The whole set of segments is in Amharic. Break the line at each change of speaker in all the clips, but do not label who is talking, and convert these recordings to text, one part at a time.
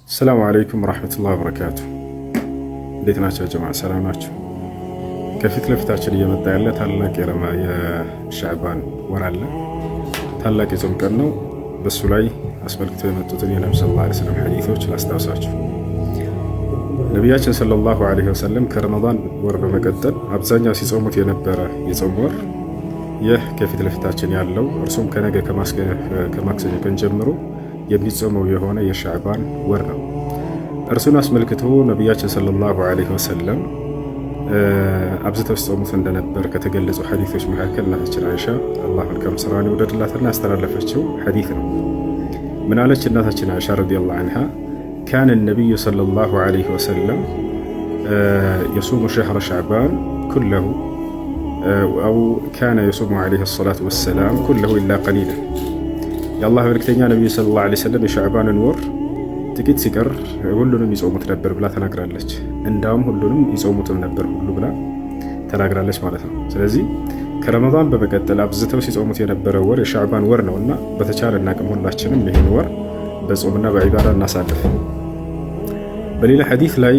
السلام عليكم ورحمة الله وبركاته። እንዴት ናችሁ ጀማ? ሰላም ናችሁ? ከፊት ለፊታችን እየመጣ ያለ ታላቅ የሻዕባን ወር አለ። ታላቅ የጾም ቀን ነው። በሱ ላይ አስመልክተው የመጡትን የነቢ صلى الله عليه وسلم ሐዲሶች ላስታውሳችሁ። ነቢያችን صلى الله عليه وسلم ከረመዳን ወር በመቀጠል አብዛኛው ሲጾሙት የነበረ የጾም ወር ይህ ከፊት ለፊታችን ያለው፣ እርሱም ከነገ ከማክሰኞ ቀን ጀምሮ የሚጾመው የሆነ የሻዕባን ወር ነው። እርሱን አስመልክቶ ነቢያችን صلى الله عليه وسلم አብዝተው ሲጾሙት እንደነበር ከተገለጹ ሐዲሶች መካከል እናታችን አይሻ፣ አላህ መልካም ስራዋን ይውደድላትና፣ ያስተላለፈችው ሐዲስ ነው። ምን አለች እናታችን አይሻ رضي الله عنها? كان النبي صلى الله عليه وسلم يصوم شهر شعبان كله أو كان يصوم عليه الصلاة والسلام كله إلا قليلا። የአላህ መልክተኛ ነቢዩ صلى الله عليه وسلم የሻዕባንን ወር ጥቂት ሲቀር ሁሉንም ይጾሙት ነበር ብላ ተናግራለች። እንዳውም ሁሉንም ይጾሙትም ነበር ሁሉ ብላ ተናግራለች ማለት ነው። ስለዚህ ከረመዳን በመቀጠል አብዝተው ሲጾሙት የነበረ ወር የሻዕባን ወር ነው እና በተቻለን አቅም ሁላችንም ይህን ወር በጾምና በዒባዳ እናሳልፍ። በሌላ ሐዲስ ላይ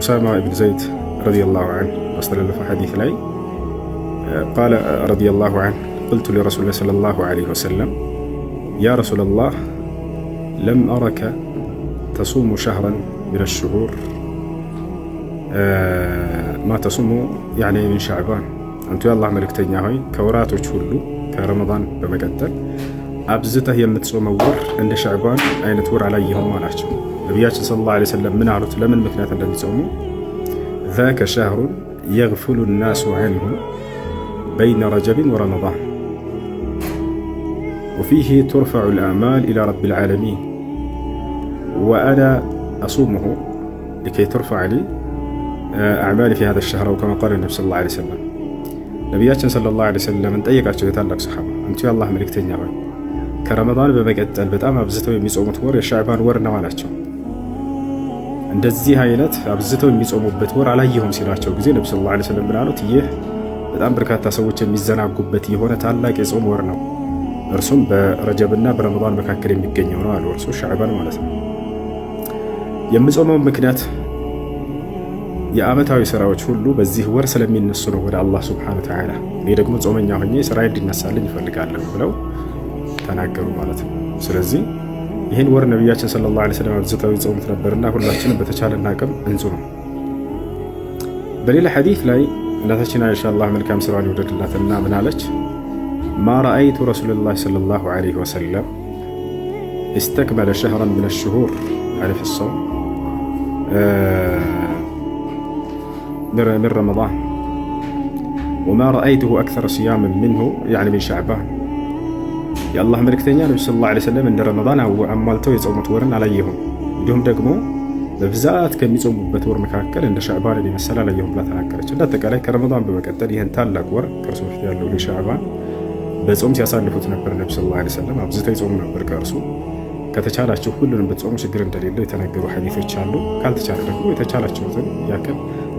ኡሳማ ኢብን ዘይድ رضي الله عنه ባስተላለፈው ሐዲስ ላይ قال رضي الله عنه: قلت لرسول الله صلى الله عليه وسلم: يا رسول الله، لم أرك تصوم شهرا من الشهور ما تصوم يعني من شعبان። አንቱ የአላህ መልእክተኛ ሆይ፣ ከወራቶች ሁሉ ከረመዳን በመቀጠል አብዝተህ የምትጾመው ወር እንደ ሻዕባን አይነት ወር አላየሁም አላቸው። ነቢያችን صلى الله عليه وسلم ምን አሉት? ለምን ምክንያት እንደሚጾሙ? ذاك شهر يغفل الناس عنه بين رجب ورمضان وفيه ترفع الأعمال إلى رب العالمين وأنا أصومه لكي ترفع لي أعمالي في هذا الشهر أو كما قال النبي صلى الله عليه وسلم። ነቢያችን صلى الله عليه وسلم ጠየቃቸው የታላቅ ሰሓባ፣ አንቱ የአላህ መልእክተኛ ሆይ፣ ከረመዳን በመቀጠል በጣም አብዝተው የሚጾሙት ወር የሻዕባን ወር ነው አላቸው። እንደዚህ አይነት አብዝተው የሚጾሙበት ወር አላየሁም ሲላቸው ጊዜ ነቢ صلى الله عليه وسلم ምን አሉት? ይህ በጣም በርካታ ሰዎች የሚዘናጉበት የሆነ ታላቅ የጾም ወር ነው። እርሱም በረጀብና በረመዳን መካከል የሚገኘው ነው አሉ። እርሱ ሻዕባን ማለት ነው። የምጾመው ምክንያት የዓመታዊ ስራዎች ሁሉ በዚህ ወር ስለሚነሱ ነው ወደ አላህ سبحانه وتعالى። እኔ ደግሞ ጾመኛ ሆኜ ስራ እንዲነሳልኝ እፈልጋለሁ ብለው ተናገሩ ማለት ነው። ስለዚህ ይህን ወር ነቢያችን صلى الله عليه وسلم አብዝተው ይጾሙት ነበርና ሁላችንም በተቻለን አቅም እንጹም። በሌላ ሐዲስ ላይ እናታችን አይሻ፣ አላህ መልካም ስራዋን ይውደድላትና፣ ምን አለች? ما رأيت رسول الله صلى الله عليه وسلم استكمل شهرا من الشهور يعني في الصوم من رمضان وما رأيته أكثر صياما منه يعني من شعبان። የአላህ መልእክተኛ ነቢ صلى الله عليه وسلم እንደ ረመዳን አሟልተው የጾሙት ወርን አላየሁም። እንዲሁም ደግሞ በብዛት ከሚጾሙበት ወር መካከል እንደ ሻዕባንን የመሰለ አላየሁም ብላ ተናገረች። እንደ አጠቃላይ ከረመዳን በመቀጠል ይህን ታላቅ ወር፣ ከእርሱ በፊት ያለው ሻዕባን፣ በጾም ሲያሳልፉት ነበር። ነቢ صلى الله عليه وسلم አብዝተው ይጾሙ ነበር። ከእርሱ ከተቻላችሁ ሁሉንም ብትጾሙ ችግር እንደሌለው የተነገሩ ሐዲሶች አሉ። ካልተቻለ ደግሞ የተቻላችሁትን ያክል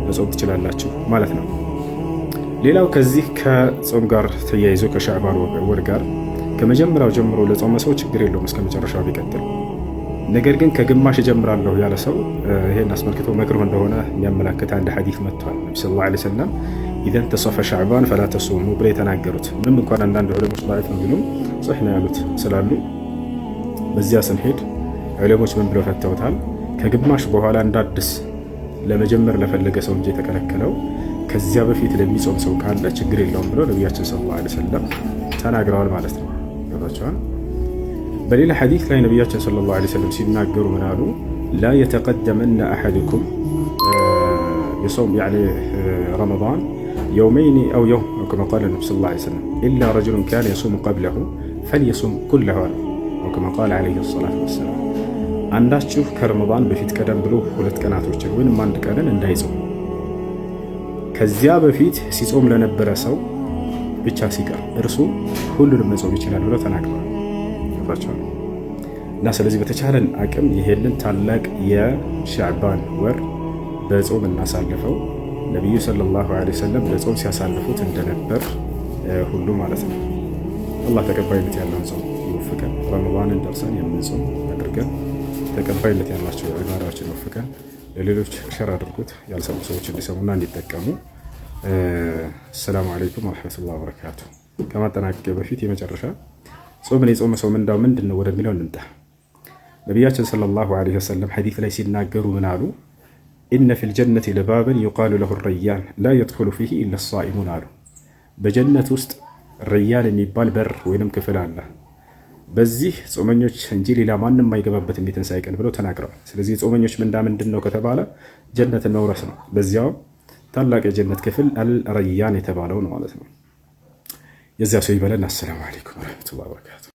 መጾም ትችላላችሁ ማለት ነው። ሌላው ከዚህ ከጾም ጋር ተያይዞ ከሻዕባን ወር ጋር ከመጀመሪያው ጀምሮ ለጾመ ሰው ችግር የለውም እስከ መጨረሻው ቢቀጥል። ነገር ግን ከግማሽ እጀምራለሁ ያለ ሰው ይሄን አስመልክቶ መክሩህ እንደሆነ የሚያመላክት አንድ ሐዲስ መጥቷል። ነቢ صلى الله عليه وسلم إذا انتصف شعبان فلا تصوموا ብለው የተናገሩት፣ ምንም እንኳን አንዳንድ ዑለሞች ضعيف ነው ቢሉም صحيح ነው ያሉት ስላሉ፣ በዚያ ስንሄድ ዑለሞች ምን ብለው ፈተውታል? ከግማሽ በኋላ እንደ አዲስ ለመጀመር ለፈለገ ሰው እንጂ የተከለከለው ከዚያ በፊት ለሚጾም ሰው ካለ ችግር የለውም ብለው ነቢያችን صلى الله عليه وسلم ተናግረዋል ማለት ነው። ገብቷችኋል? በሌላ ሐዲስ ላይ ነቢያችን صلى الله عليه وسلم ሲናገሩ ምን አሉ? لا يتقدمن أحدكم بصوم يعني رمضان يومين أو يوم أو كما قال النبي صلى الله عليه وسلم، إلا رجل كان يصوم قبله فليصم كله أو كما قال عليه الصلاة والسلام። አንዳችሁ ከረመዳን በፊት ቀደም ብሎ 2 ቀናቶችን ወይም አንድ ቀንን እንዳይጾም፣ ከዚያ በፊት ሲጾም ለነበረ ሰው ብቻ ሲቀር እርሱ ሁሉንም መጾም ይችላል ብለው ተናግረዋል። ገብቷችኋል? እና ስለዚህ በተቻለን አቅም ይሄንን ታላቅ የሻዕባን ወር በጾም እናሳልፈው። ነቢዩ صلى الله عليه وسلم በጾም ሲያሳልፉት እንደነበር ሁሉ ማለት ነው። አላህ ተቀባይነት ያለውን ጾም ይወፍቀን። ረመዳንን ደርሰን የምንጾም። አድርገን፣ ተቀባይነት ያላቸው ዒባዳዎችን ወፍቀን፣ ለሌሎች share አድርጉት ያልሰሙ ሰዎች እንዲሰሙና እንዲጠቀሙ። አሰላሙ አለይኩም ወረሕመቱላሂ ወበረካቱ። ከማጠናቀቄ በፊት የመጨረሻ ጾምን የጾመ ሰው ምንዳው ምንድን ነው ወደሚለው እንምጣ። ነቢያችን ሰለላሁ ዐለይሂ ወሰለም ሐዲስ ላይ ሲናገሩ ምን አሉ? إن في الجنة لبابا يقال له الريان لا يدخل فيه إلا الصائمون አሉ። በጀነት ውስጥ ረያን የሚባል በር ወይንም ክፍል አለ። በዚህ ጾመኞች እንጂ ሌላ ማንም አይገባበትም የትንሣኤ ቀን ብለው ተናግረዋል። ስለዚህ የጾመኞች ምንዳ ምንድን ነው ከተባለ ጀነትን መውረስ ነው። በዚያውም ታላቅ የጀነት ክፍል አልረያን የተባለው ነው ማለት ነው። የዚያ ሰው ይበለን። አሰላሙ አለይኩም ወረሕመቱላሂ ወበረካቱ።